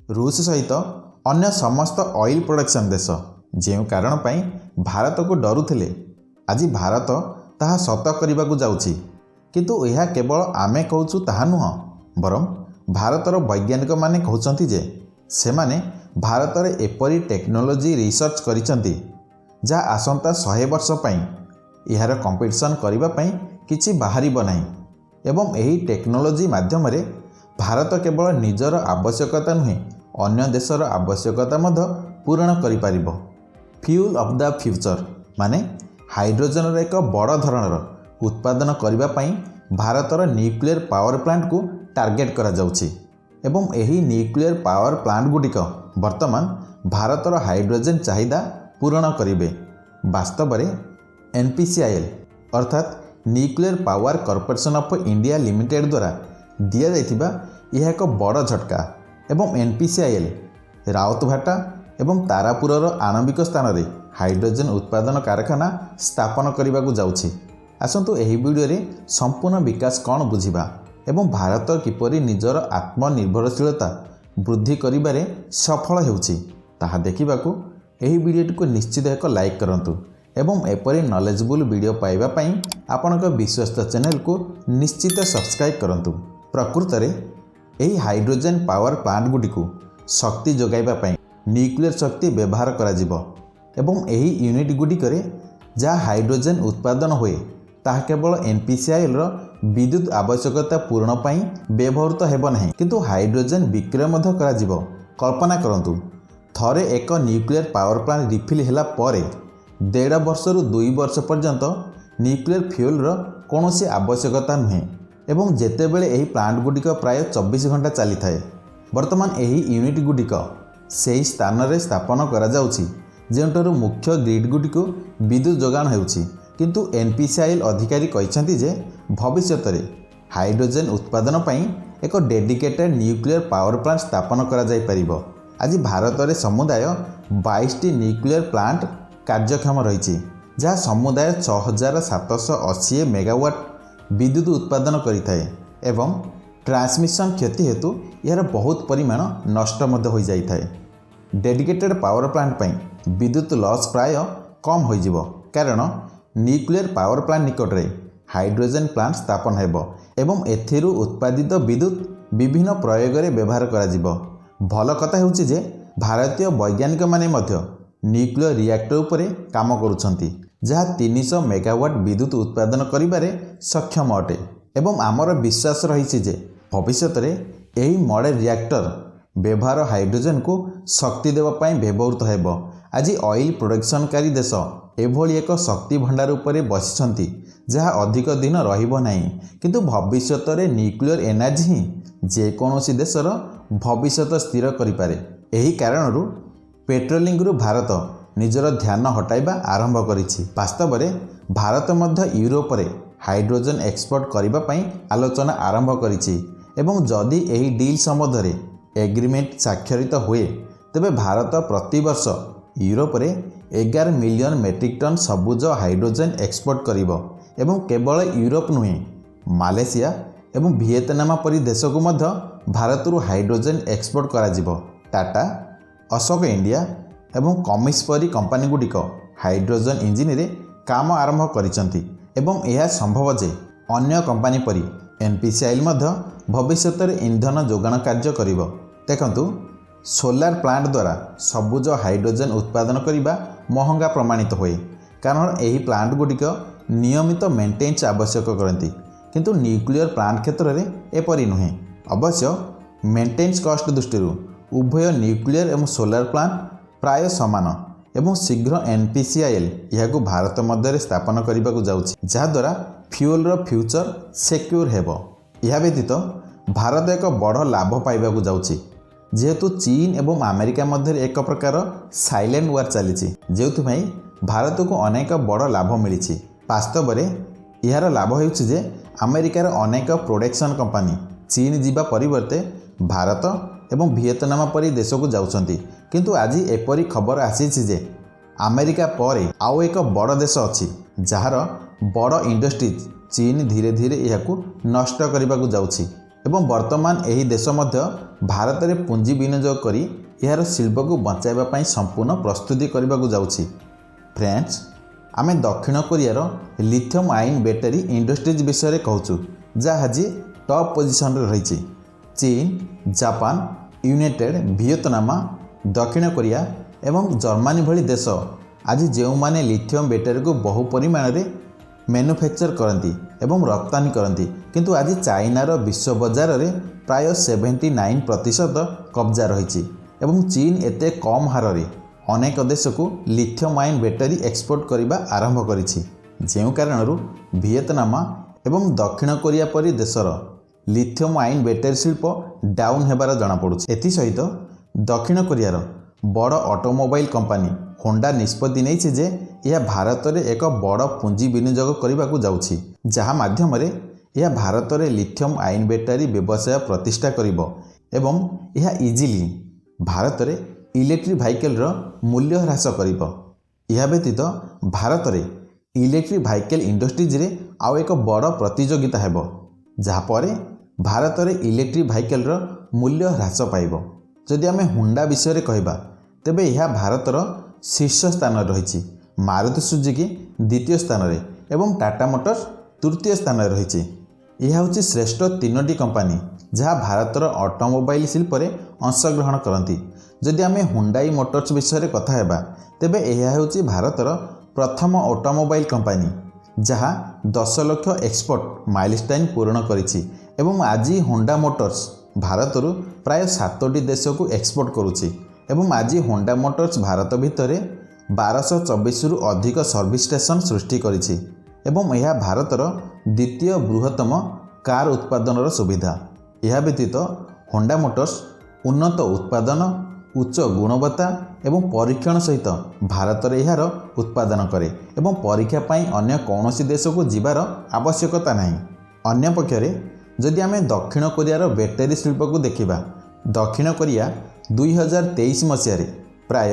ରୁଷ ସହିତ ଅନ୍ୟ ସମସ୍ତ ଅଏଲ୍ ପ୍ରଡକ୍ସନ୍ ଦେଶ ଯେଉଁ କାରଣ ପାଇଁ ଭାରତକୁ ଡରୁଥିଲେ, ଆଜି ଭାରତ ତାହା ସତ କରିବାକୁ ଯାଉଛି। କିନ୍ତୁ ଏହା କେବଳ ଆମେ କହୁଛୁ ତାହା ନୁହଁ, ବରଂ ଭାରତର ବୈଜ୍ଞାନିକମାନେ କହୁଛନ୍ତି ଯେ ସେମାନେ ଭାରତରେ ଏପରି ଟେକ୍ନୋଲୋଜି ରିସର୍ଚ୍ଚ କରିଛନ୍ତି, ଯାହା ଆସନ୍ତା 100 ବର୍ଷ ପାଇଁ ଏହାର କମ୍ପିଟିସନ୍ କରିବା ପାଇଁ କିଛି ବାହାରିବ ନାହିଁ ଏବଂ ଏହି ଟେକ୍ନୋଲୋଜି ମାଧ୍ୟମରେ ଭାରତ କେବଳ ନିଜର ଆବଶ୍ୟକତା ନୁହେଁ, ଅନ୍ୟ ଦେଶର ଆବଶ୍ୟକତା ମଧ୍ୟ ପୂରଣ କରିପାରିବ। ଫ୍ୟୁଲ୍ ଅଫ୍ the future ମାନେ ହାଇଡ୍ରୋଜେନର ଏକ ବଡ଼ ଧରଣର ଉତ୍ପାଦନ କରିବା ପାଇଁ ଭାରତର ନ୍ୟୁକ୍ଲିୟର ପାୱାର ପ୍ଲାଣ୍ଟକୁ ଟାର୍ଗେଟ୍ କରାଯାଉଛି ଏବଂ ଏହି ନ୍ୟୁକ୍ଲିୟର ପାୱାର ପ୍ଲାଣ୍ଟଗୁଡ଼ିକ ବର୍ତ୍ତମାନ ଭାରତର ହାଇଡ୍ରୋଜେନ୍ ଚାହିଦା ପୂରଣ କରିବେ। ବାସ୍ତବରେ ଏନ୍ପିସିଆଇଏଲ୍, ଅର୍ଥାତ୍ nuclear power corporation of India limited ଦ୍ୱାରା ଦିଆଯାଇଥିବା ଏହା ଏକ ବଡ଼ ଝଟକା ଏବଂ ଏନ୍ପିସିଆଇଏଲ୍ ରାଉତଭାଟା ଏବଂ ତାରାପୁରର ଆଣବିକ ସ୍ଥାନରେ ହାଇଡ୍ରୋଜେନ୍ ଉତ୍ପାଦନ କାରଖାନା ସ୍ଥାପନ କରିବାକୁ ଯାଉଛି। ଆସନ୍ତୁ, ଏହି ଭିଡ଼ିଓରେ ସମ୍ପୂର୍ଣ୍ଣ ବିକାଶ କ'ଣ ବୁଝିବା ଏବଂ ଭାରତ କିପରି ନିଜର ଆତ୍ମନିର୍ଭରଶୀଳତା ବୃଦ୍ଧି କରିବାରେ ସଫଳ ହେଉଛି, ତାହା ଦେଖିବାକୁ ଏହି ଭିଡ଼ିଓଟିକୁ ନିଶ୍ଚିତ ଏକ ଲାଇକ୍ କରନ୍ତୁ ଏବଂ ଏପରି ନଲେଜବୁଲ୍ ଭିଡ଼ିଓ ପାଇବା ପାଇଁ ଆପଣଙ୍କ ବିଶ୍ୱସ୍ତ ଚ୍ୟାନେଲକୁ ନିଶ୍ଚିତ ସବସ୍କ୍ରାଇବ୍ କରନ୍ତୁ। ପ୍ରକୃତରେ ଏହି ହାଇଡ୍ରୋଜେନ୍ ପାୱାର ପ୍ଲାଣ୍ଟଗୁଡ଼ିକୁ ଶକ୍ତି ଯୋଗାଇବା ପାଇଁ ନ୍ୟୁକ୍ଲିୟର ଶକ୍ତି ବ୍ୟବହାର କରାଯିବ ଏବଂ ଏହି ୟୁନିଟ୍ ଗୁଡ଼ିକରେ ଯାହା ହାଇଡ୍ରୋଜେନ୍ ଉତ୍ପାଦନ ହୁଏ, ତାହା କେବଳ ଏନ୍ପିସିଆଇଏଲ୍ର ବିଦ୍ୟୁତ୍ ଆବଶ୍ୟକତା ପୂରଣ ପାଇଁ ବ୍ୟବହୃତ ହେବ ନାହିଁ, କିନ୍ତୁ ହାଇଡ୍ରୋଜେନ୍ ବିକ୍ରୟ ମଧ୍ୟ କରାଯିବ। କଳ୍ପନା କରନ୍ତୁ, ଥରେ ଏକ ନ୍ୟୁକ୍ଲିୟର ପାୱାର ପ୍ଲାଣ୍ଟ ରିଫିଲ୍ ହେଲା ପରେ ଦେଢ଼ ବର୍ଷରୁ 2 ବର୍ଷ ପର୍ଯ୍ୟନ୍ତ ନ୍ୟୁକ୍ଲିୟର ଫ୍ୟୁଲ୍ର କୌଣସି ଆବଶ୍ୟକତା ନୁହେଁ ଏବଂ ଯେତେବେଳେ ଏହି ପ୍ଲାଣ୍ଟଗୁଡ଼ିକ ପ୍ରାୟ 24 ଘଣ୍ଟା ଚାଲିଥାଏ। ବର୍ତ୍ତମାନ ଏହି ୟୁନିଟ୍ ଗୁଡ଼ିକ ସେହି ସ୍ଥାନରେ ସ୍ଥାପନ କରାଯାଉଛି, ଯେଉଁଠାରୁ ମୁଖ୍ୟ ଗ୍ରିଡ୍ଗୁଡ଼ିକୁ ବିଦ୍ୟୁତ୍ ଯୋଗାଣ ହେଉଛି। କିନ୍ତୁ ଏନ୍ପିସିଆଇଏଲ୍ ଅଧିକାରୀ କହିଛନ୍ତି ଯେ ଭବିଷ୍ୟତରେ ହାଇଡ୍ରୋଜେନ୍ ଉତ୍ପାଦନ ପାଇଁ ଏକ ଡେଡିକେଟେଡ୍ ନ୍ୟୁକ୍ଲିୟର ପାୱାର ପ୍ଲାଣ୍ଟ ସ୍ଥାପନ କରାଯାଇପାରିବ। ଆଜି ଭାରତରେ ସମୁଦାୟ 22ଟି ନ୍ୟୁକ୍ଲିୟର ପ୍ଲାଣ୍ଟ କାର୍ଯ୍ୟକ୍ଷମ ରହିଛି, ଯାହା ସମୁଦାୟ 6780 ମେଗାୱାଟ୍ ବିଦ୍ୟୁତ୍ ଉତ୍ପାଦନ କରିଥାଏ ଏବଂ ଟ୍ରାନ୍ସମିସନ୍ କ୍ଷତି ହେତୁ ଏହାର ବହୁତ ପରିମାଣ ନଷ୍ଟ ମଧ୍ୟ ହୋଇଯାଇଥାଏ। ଡେଡିକେଟେଡ୍ ପାୱାର ପ୍ଲାଣ୍ଟ ପାଇଁ ବିଦ୍ୟୁତ୍ ଲସ୍ ପ୍ରାୟ କମ୍ ହୋଇଯିବ, କାରଣ ନ୍ୟୁକ୍ଲିୟର ପାୱାର ପ୍ଲାଣ୍ଟ ନିକଟରେ ହାଇଡ୍ରୋଜେନ୍ ପ୍ଲାଣ୍ଟ ସ୍ଥାପନ ହେବ ଏବଂ ଏଥିରୁ ଉତ୍ପାଦିତ ବିଦ୍ୟୁତ୍ ବିଭିନ୍ନ ପ୍ରୟୋଗରେ ବ୍ୟବହାର କରାଯିବ। ଭଲ କଥା ହେଉଛି ଯେ ଭାରତୀୟ ବୈଜ୍ଞାନିକମାନେ ମଧ୍ୟ ନ୍ୟୁକ୍ଲିୟର ରିଆକ୍ଟର ଉପରେ କାମ କରୁଛନ୍ତି, ଯାହା 300 ମେଗାୱାଟ୍ ବିଦ୍ୟୁତ୍ ଉତ୍ପାଦନ କରିବାରେ ସକ୍ଷମ ଅଟେ ଏବଂ ଆମର ବିଶ୍ୱାସ ରହିଛି ଯେ ଭବିଷ୍ୟତରେ ଏହି ମଡେଲ ରିଆକ୍ଟର ବ୍ୟବହାର ହାଇଡ୍ରୋଜେନକୁ ଶକ୍ତି ଦେବା ପାଇଁ ବ୍ୟବହୃତ ହେବ। ଆଜି ଅଏଲ୍ ପ୍ରଡକ୍ସନକାରୀ ଦେଶ ଏଭଳି ଏକ ଶକ୍ତି ଭଣ୍ଡାର ଉପରେ ବସିଛନ୍ତି, ଯାହା ଅଧିକ ଦିନ ରହିବ ନାହିଁ। କିନ୍ତୁ ଭବିଷ୍ୟତରେ ନ୍ୟୁକ୍ଲିୟର ଏନର୍ଜି ହିଁ ଯେକୌଣସି ଦେଶର ଭବିଷ୍ୟତ ସ୍ଥିର କରିପାରେ। ଏହି କାରଣରୁ ପେଟ୍ରୋଲିୟମରୁ ଭାରତ ନିଜର ଧ୍ୟାନ ହଟାଇବା ଆରମ୍ଭ କରିଛି। ବାସ୍ତବରେ ଭାରତ ମଧ୍ୟ ୟୁରୋପରେ ହାଇଡ୍ରୋଜେନ୍ ଏକ୍ସପୋର୍ଟ କରିବା ପାଇଁ ଆଲୋଚନା ଆରମ୍ଭ କରିଛି ଏବଂ ଯଦି ଏହି ଡିଲ୍ ସମ୍ବନ୍ଧରେ ଏଗ୍ରିମେଣ୍ଟ ସ୍ୱାକ୍ଷରିତ ହୁଏ, ତେବେ ଭାରତ ପ୍ରତିବର୍ଷ ୟୁରୋପରେ 11 ମିଲିୟନ ମେଟ୍ରିକ୍ ଟନ୍ ସବୁଜ ହାଇଡ୍ରୋଜେନ୍ ଏକ୍ସପୋର୍ଟ କରିବ ଏବଂ କେବଳ ୟୁରୋପ ନୁହେଁ, ମାଲେସିଆ ଏବଂ ଭିଏତନାମ ପରି ଦେଶକୁ ମଧ୍ୟ ଭାରତରୁ ହାଇଡ୍ରୋଜେନ୍ ଏକ୍ସପୋର୍ଟ କରାଯିବ। ଟାଟା, ଅଶୋକ ଇଣ୍ଡିଆ ଏବଂ କମିନ୍ସ ପରି କମ୍ପାନୀଗୁଡ଼ିକ ହାଇଡ୍ରୋଜେନ୍ ଇଞ୍ଜିନରେ କାମ ଆରମ୍ଭ କରିଛନ୍ତି ଏବଂ ଏହା ସମ୍ଭବ ଯେ ଅନ୍ୟ କମ୍ପାନୀ ପରି ଏନ୍ପିସିଆଇଏଲ୍ ମଧ୍ୟ ଭବିଷ୍ୟତରେ ଇନ୍ଧନ ଯୋଗାଣ କାର୍ଯ୍ୟ କରିବ। ଦେଖନ୍ତୁ, ସୋଲାର ପ୍ଲାଣ୍ଟ ଦ୍ୱାରା ସବୁଜ ହାଇଡ୍ରୋଜେନ୍ ଉତ୍ପାଦନ କରିବା ମହଙ୍ଗା ପ୍ରମାଣିତ ହୁଏ, କାରଣ ଏହି ପ୍ଲାଣ୍ଟଗୁଡ଼ିକ ନିୟମିତ ମେଣ୍ଟେନାନ୍ସ ଆବଶ୍ୟକ କରନ୍ତି। କିନ୍ତୁ ନ୍ୟୁକ୍ଲିୟର ପ୍ଲାଣ୍ଟ କ୍ଷେତ୍ରରେ ଏପରି ନୁହେଁ। ଅବଶ୍ୟ ମେଣ୍ଟେନାନ୍ସ କଷ୍ଟ ଦୃଷ୍ଟିରୁ ଉଭୟ ନ୍ୟୁକ୍ଲିୟର ଏବଂ ସୋଲାର ପ୍ଲାଣ୍ଟ ପ୍ରାୟ ସମାନ ଏବଂ ଶୀଘ୍ର ଏନ୍ପିସିଆଇଏଲ୍ ଏହାକୁ ଭାରତ ମଧ୍ୟରେ ସ୍ଥାପନ କରିବାକୁ ଯାଉଛି, ଯାହାଦ୍ୱାରା ଫ୍ୟୁଏଲ୍ର ଫ୍ୟୁଚର ସେକ୍ୟୁର ହେବ। ଏହା ବ୍ୟତୀତ ଭାରତ ଏକ ବଡ଼ ଲାଭ ପାଇବାକୁ ଯାଉଛି, ଯେହେତୁ ଚୀନ ଏବଂ ଆମେରିକା ମଧ୍ୟରେ ଏକ ପ୍ରକାର ସାଇଲେଣ୍ଟ ୱାର୍ ଚାଲିଛି, ଯେଉଁଥିପାଇଁ ଭାରତକୁ ଅନେକ ବଡ଼ ଲାଭ ମିଳିଛି। ବାସ୍ତବରେ ଏହାର ଲାଭ ହେଉଛି ଯେ ଆମେରିକାର ଅନେକ ପ୍ରୋଡକ୍ସନ୍ କମ୍ପାନୀ ଚୀନ ଯିବା ପରିବର୍ତ୍ତେ ଭାରତ ଏବଂ ଭିଏତନାମ ପରି ଦେଶକୁ ଯାଉଛନ୍ତି। କିନ୍ତୁ ଆଜି ଏପରି ଖବର ଆସିଛି ଯେ ଆମେରିକା ପରେ ଆଉ ଏକ ବଡ଼ ଦେଶ ଅଛି, ଯାହାର ବଡ଼ ଇଣ୍ଡଷ୍ଟ୍ରିଜ୍ ଚୀନ ଧୀରେ ଧୀରେ ଏହାକୁ ନଷ୍ଟ କରିବାକୁ ଯାଉଛି। ଏବଂ ବର୍ତ୍ତମାନ ଏହି ଦେଶ ମଧ୍ୟ ଭାରତରେ ପୁଞ୍ଜି ବିନିଯୋଗ କରି ଏହାର ଶିଳ୍ପକୁ ବଞ୍ଚାଇବା ପାଇଁ ସମ୍ପୂର୍ଣ୍ଣ ପ୍ରସ୍ତୁତି କରିବାକୁ ଯାଉଛି। ଫ୍ରେଣ୍ଡସ୍, ଆମେ ଦକ୍ଷିଣ କୋରିଆର ଲିଥିୟମ୍ ଆୟନ୍ ବ୍ୟାଟେରୀ ଇଣ୍ଡଷ୍ଟ୍ରିଜ୍ ବିଷୟରେ କହୁଛୁ, ଯାହା ଆଜି ଟପ୍ ପୋଜିସନରେ ରହିଛି। ଚୀନ, ଜାପାନ, ୟୁନାଇଟେଡ୍, ଭିଏତନାମ, ଦକ୍ଷିଣ କୋରିଆ ଏବଂ ଜର୍ମାନୀ ଭଳି ଦେଶ ଆଜି ଯେଉଁମାନେ ଲିଥିୟମ୍ ବ୍ୟାଟେରୀକୁ ବହୁ ପରିମାଣରେ ମ୍ୟାନୁଫ୍ୟାକ୍ଚର କରନ୍ତି ଏବଂ ରପ୍ତାନି କରନ୍ତି, କିନ୍ତୁ ଆଜି ଚାଇନାର ବିଶ୍ୱ ବଜାରରେ ପ୍ରାୟ 79% କବ୍ଜା ରହିଛି ଏବଂ ଚୀନ ଏତେ କମ୍ ହାରରେ ଅନେକ ଦେଶକୁ ଲିଥିୟମ୍ ଆୟନ୍ ବ୍ୟାଟେରୀ ଏକ୍ସପୋର୍ଟ କରିବା ଆରମ୍ଭ କରିଛି, ଯେଉଁ କାରଣରୁ ଭିଏତନାମ ଏବଂ ଦକ୍ଷିଣ କୋରିଆ ପରି ଦେଶର ଲିଥିୟମ୍ ଆୟନ୍ ବ୍ୟାଟେରୀ ଶିଳ୍ପ ଡାଉନ୍ ହେବାର ଜଣାପଡ଼ୁଛି। ଏଥିସହିତ ଦକ୍ଷିଣ କୋରିଆର ବଡ଼ ଅଟୋମୋବାଇଲ୍ କମ୍ପାନୀ ହୋଣ୍ଡା ନିଷ୍ପତ୍ତି ନେଇଛି ଯେ ଏହା ଭାରତରେ ଏକ ବଡ଼ ପୁଞ୍ଜି ବିନିଯୋଗ କରିବାକୁ ଯାଉଛି, ଯାହା ମାଧ୍ୟମରେ ଏହା ଭାରତରେ ଲିଥିୟମ୍ ଆୟନ୍ ବ୍ୟାଟେରୀ ବ୍ୟବସାୟ ପ୍ରତିଷ୍ଠା କରିବ ଏବଂ ଏହା ଇଜିଲି ଭାରତରେ ଇଲେକ୍ଟ୍ରିକ୍ ଭେହିକଲ୍ର ମୂଲ୍ୟ ହ୍ରାସ କରିବ। ଏହା ବ୍ୟତୀତ ଭାରତରେ ଇଲେକ୍ଟ୍ରିକ୍ ଭେହିକଲ୍ ଇଣ୍ଡଷ୍ଟ୍ରିଜରେ ଆଉ ଏକ ବଡ଼ ପ୍ରତିଯୋଗିତା ହେବ, ଯାହାପରେ ଭାରତରେ ଇଲେକ୍ଟ୍ରିକ୍ ଭେହିକଲ୍ର ମୂଲ୍ୟ ହ୍ରାସ ପାଇବ। ଯଦି ଆମେ ହୋଣ୍ଡା ବିଷୟରେ କହିବା, ତେବେ ଏହା ଭାରତର ଶୀର୍ଷ ସ୍ଥାନରେ ରହିଛି। ମାରୁତି ସୁଜୁକି ଦ୍ୱିତୀୟ ସ୍ଥାନରେ ଏବଂ ଟାଟା ମୋଟର୍ସ ତୃତୀୟ ସ୍ଥାନରେ ରହିଛି। ଏହା ହେଉଛି ଶ୍ରେଷ୍ଠ ତିନୋଟି କମ୍ପାନୀ, ଯାହା ଭାରତର ଅଟୋମୋବାଇଲ ଶିଳ୍ପରେ ଅଂଶଗ୍ରହଣ କରନ୍ତି। ଯଦି ଆମେ ହୁଣ୍ଡାଇ ମୋଟର୍ସ ବିଷୟରେ କଥା ହେବା, ତେବେ ଏହା ହେଉଛି ଭାରତର ପ୍ରଥମ ଅଟୋମୋବାଇଲ କମ୍ପାନୀ, ଯାହା 10 ଲକ୍ଷ ଏକ୍ସପୋର୍ଟ ମାଇଲଷ୍ଟୋନ୍ ପୂରଣ କରିଛି ଏବଂ ଆଜି ହୋଣ୍ଡା ମୋଟର୍ସ ଭାରତରୁ ପ୍ରାୟ ସାତୋଟି ଦେଶକୁ ଏକ୍ସପୋର୍ଟ କରୁଛି ଏବଂ ଆଜି ହୋଣ୍ଡା ମୋଟର୍ସ ଭାରତ ଭିତରେ 1224ରୁ ଅଧିକ ସର୍ଭିସ୍ ଷ୍ଟେସନ ସୃଷ୍ଟି କରିଛି ଏବଂ ଏହା ଭାରତର ଦ୍ୱିତୀୟ ବୃହତ୍ତମ କାର୍ ଉତ୍ପାଦନର ସୁବିଧା। ଏହା ବ୍ୟତୀତ ହୋଣ୍ଡା ମୋଟର୍ସ ଉନ୍ନତ ଉତ୍ପାଦନ, ଉଚ୍ଚ ଗୁଣବତ୍ତା ଏବଂ ପରୀକ୍ଷଣ ସହିତ ଭାରତରେ ଏହାର ଉତ୍ପାଦନ କରେ ଏବଂ ପରୀକ୍ଷା ପାଇଁ ଅନ୍ୟ କୌଣସି ଦେଶକୁ ଯିବାର ଆବଶ୍ୟକତା ନାହିଁ। ଅନ୍ୟପକ୍ଷରେ ଯଦି ଆମେ ଦକ୍ଷିଣ କୋରିଆର ବ୍ୟାଟେରୀ ଶିଳ୍ପକୁ ଦେଖିବା, ଦକ୍ଷିଣ କୋରିଆ 2023 ମସିହାରେ ପ୍ରାୟ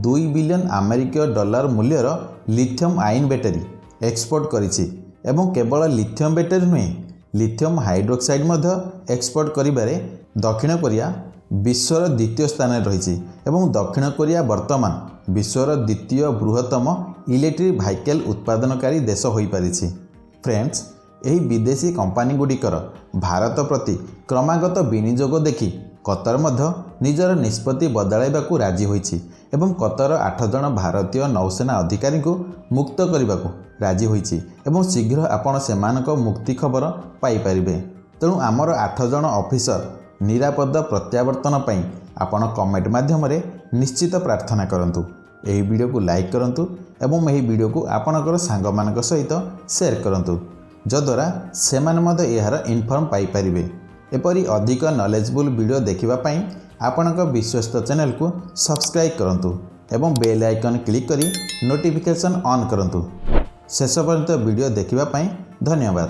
2 ବିଲିୟନ ଆମେରିକୀୟ ଡଲାର ମୂଲ୍ୟର ଲିଥିୟମ୍ ଆୟନ୍ ବ୍ୟାଟେରୀ ଏକ୍ସପୋର୍ଟ କରିଛି ଏବଂ କେବଳ ଲିଥିୟମ୍ ବ୍ୟାଟେରୀ ନୁହେଁ, ଲିଥିୟମ୍ ହାଇଡ୍ରୋକ୍ସାଇଡ୍ ମଧ୍ୟ ଏକ୍ସପୋର୍ଟ କରିବାରେ ଦକ୍ଷିଣ କୋରିଆ ବିଶ୍ୱର ଦ୍ୱିତୀୟ ସ୍ଥାନରେ ରହିଛି ଏବଂ ଦକ୍ଷିଣ କୋରିଆ ବର୍ତ୍ତମାନ ବିଶ୍ୱର ଦ୍ୱିତୀୟ ବୃହତ୍ତମ ଇଲେକ୍ଟ୍ରିକ୍ ଭେହିକଲ୍ ଉତ୍ପାଦନକାରୀ ଦେଶ ହୋଇପାରିଛି। ଫ୍ରେଣ୍ଡସ୍, ଏହି ବିଦେଶୀ କମ୍ପାନୀଗୁଡ଼ିକର ଭାରତ ପ୍ରତି କ୍ରମାଗତ ବିନିଯୋଗ ଦେଖି କତର ମଧ୍ୟ ନିଜର ନିଷ୍ପତ୍ତି ବଦଳାଇବାକୁ ରାଜି ହୋଇଛି ଏବଂ କତର ଆଠ ଜଣ ଭାରତୀୟ ନୌସେନା ଅଧିକାରୀଙ୍କୁ ମୁକ୍ତ କରିବାକୁ ରାଜି ହୋଇଛି ଏବଂ ଶୀଘ୍ର ଆପଣ ସେମାନଙ୍କ ମୁକ୍ତି ଖବର ପାଇପାରିବେ। ତେଣୁ ଆମର ଆଠ ଜଣ ଅଫିସର ନିରାପଦ ପ୍ରତ୍ୟାବର୍ତ୍ତନ ପାଇଁ ଆପଣ କମେଣ୍ଟ ମାଧ୍ୟମରେ ନିଶ୍ଚିତ ପ୍ରାର୍ଥନା କରନ୍ତୁ। ଏହି ଭିଡ଼ିଓକୁ ଲାଇକ୍ କରନ୍ତୁ ଏବଂ ଏହି ଭିଡ଼ିଓକୁ ଆପଣଙ୍କର ସାଙ୍ଗମାନଙ୍କ ସହିତ ସେୟାର କରନ୍ତୁ, ଯଦ୍ୱାରା ସେମାନେ ମଧ୍ୟ ଏହାର ଇନଫର୍ମ ପାଇପାରିବେ। ଏପରି ଅଧିକ ନଲେଜବୁଲ୍ ଭିଡ଼ିଓ ଦେଖିବା ପାଇଁ ଆପଣଙ୍କ ବିଶ୍ୱସ୍ତ ଚ୍ୟାନେଲକୁ ସବସ୍କ୍ରାଇବ୍ କରନ୍ତୁ ଏବଂ ବେଲ୍ ଆଇକନ୍ କ୍ଲିକ୍ କରି ନୋଟିଫିକେସନ୍ ଅନ୍ କରନ୍ତୁ। ଶେଷ ପର୍ଯ୍ୟନ୍ତ ଭିଡ଼ିଓ ଦେଖିବା ପାଇଁ ଧନ୍ୟବାଦ।